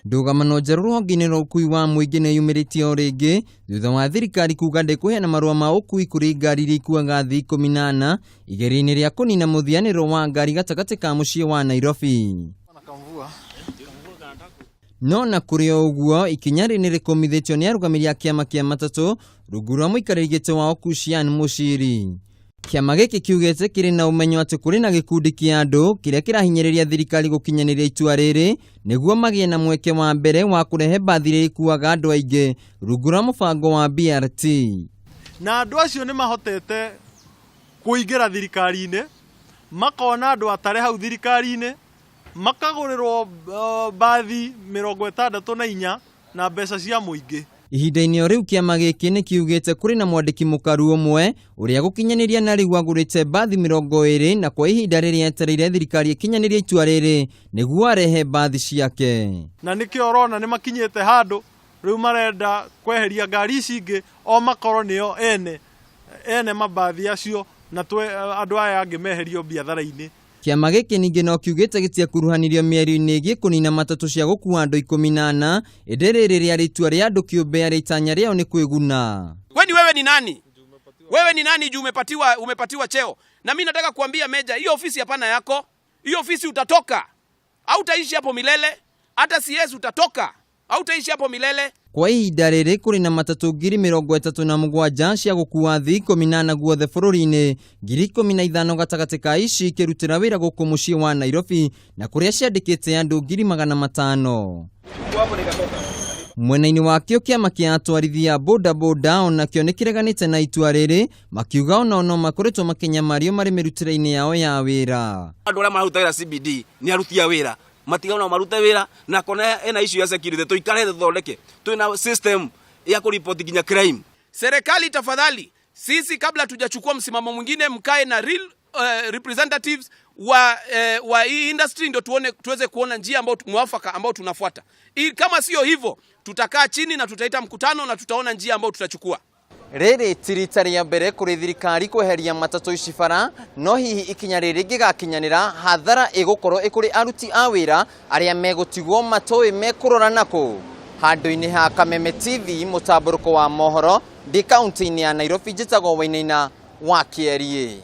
Ndũgamano njerũ rũhonge-inĩ rwa ũkui wa mũingĩ nĩ yumĩrĩtie o rĩngĩ thutha wa thirikari kuga ndĩkũheana marũa ma ũkui kũrĩ ngari iria ikuaga athii 14 igeria-inĩ rĩa kũnina mũthianĩro wa ngari gatagatĩ ka mũciĩ wa Nairobi. No na kũrĩ o ũguo, ikinya rĩrĩ nĩ rĩkũmithĩtio nĩ arũgamĩrĩri a kĩama kĩa matatũ rungu rwa mũikarĩri gĩtĩ wao Kushian Mushiri. Kĩama gĩkĩ kiugĩte kĩrĩ na ũmenyo atĩ kũrĩ na gĩkundi kĩa andũ kĩrĩa kĩrahinyĩrĩria thirikari gũkinyanĩria itua rĩrĩ nĩguo magĩe na mweke wa mbere wa kũrehe mbathi iria ikuaga andũ aingĩ rungu rwa mũbango wa BRT. Na andũ acio nĩ mahotete kũingĩra thirikari-inĩ, makona andũ atare hau thirikari-inĩ, makagũrĩrwo mbathi 64 na mbeca cia mũingĩ. Ihinda-inĩ o rĩu kĩama gĩkĩ nĩ kiugĩte kũrĩ na mwandĩki mũkaru ũmwe ũrĩa gũkinyanĩria na rĩu agũrĩte mbathi 20 na kwa ihinda rĩrĩ etereire thirikari ĩkinyanĩrie itua rĩrĩ nĩguo arehe mbathi ciake. Na nĩkĩo ũrona nĩ makinyĩte handũ rĩu marenda kweheria ngari ici ingĩ o makorwo nĩo ene ene mambathi acio na andũ aya angĩ meherio biathara-inĩ. Kĩama gĩkĩ ningĩ no kiugĩte gĩtiakuruhanirio mĩario-inĩ ĩgiĩ kũnina matatũ cia gũkua andũ 14, ĩndĩ rĩrĩ rĩarĩ itua rĩa andũ kĩũmbe arĩa itanya rĩao nĩ kwĩguna. Kwani wewe ni nani? Wewe ni nani juu umepatiwa cheo? Na mimi nataka kuambia Meja, hiyo ofisi hapana yako. Hiyo ofisi utatoka. Hautaishi hapo milele. Hata CS utatoka. Hautaishi hapo milele. Kwa ihinda rĩrĩ kũrĩ na matatũ 37,000 cia gũkua athii 14 guothe bũrũri-inĩ, 15,000 gatagatĩ ka ici ikĩrutĩra wĩra gũkũ mũciĩ wa Nairobi na kũrĩa ciandĩkĩte andũ 500,000. Mwena-inĩ wakĩo kĩama kĩa atwarithia boda boda onakĩo nĩ kĩreganĩte na itua rĩrĩ, makiuga onao no makoretwo makĩnyamario marĩ mĩrutĩre-inĩ yao ya wĩra. Andũ arĩa mararuta wĩra CBD nĩ aruti a wĩra, matiga no marute wĩra na kona ena issue ya security tuikare tuthondeke, twina system ya kuripoti nginya crime. Serikali tafadhali, sisi kabla tujachukua msimamo mwingine, mkae na real representatives wa hii industry ndio tuweze kuona njia ambayo mwafaka ambayo tunafuata. Kama sio hivyo tutakaa chini na tutaita mkutano na tutaona njia ambayo tutachukua. Rĩrĩ ti rita rĩa mbere kũrĩ thirikari kweheria matatũ ici bara, no hihi ikinya rĩrĩ rĩngĩgakinyanĩra hathara ĩgũkorwo ĩkũrĩ aruti a wĩra arĩa megũtigwo matũĩ mekũrora nakũ. Handũ-inĩ ha Kameme TV mũtambũrũko wa mohoro ndĩ kaunti-inĩ ya Nairobi, njĩtagwo Wainaina wa Kĩeriĩ.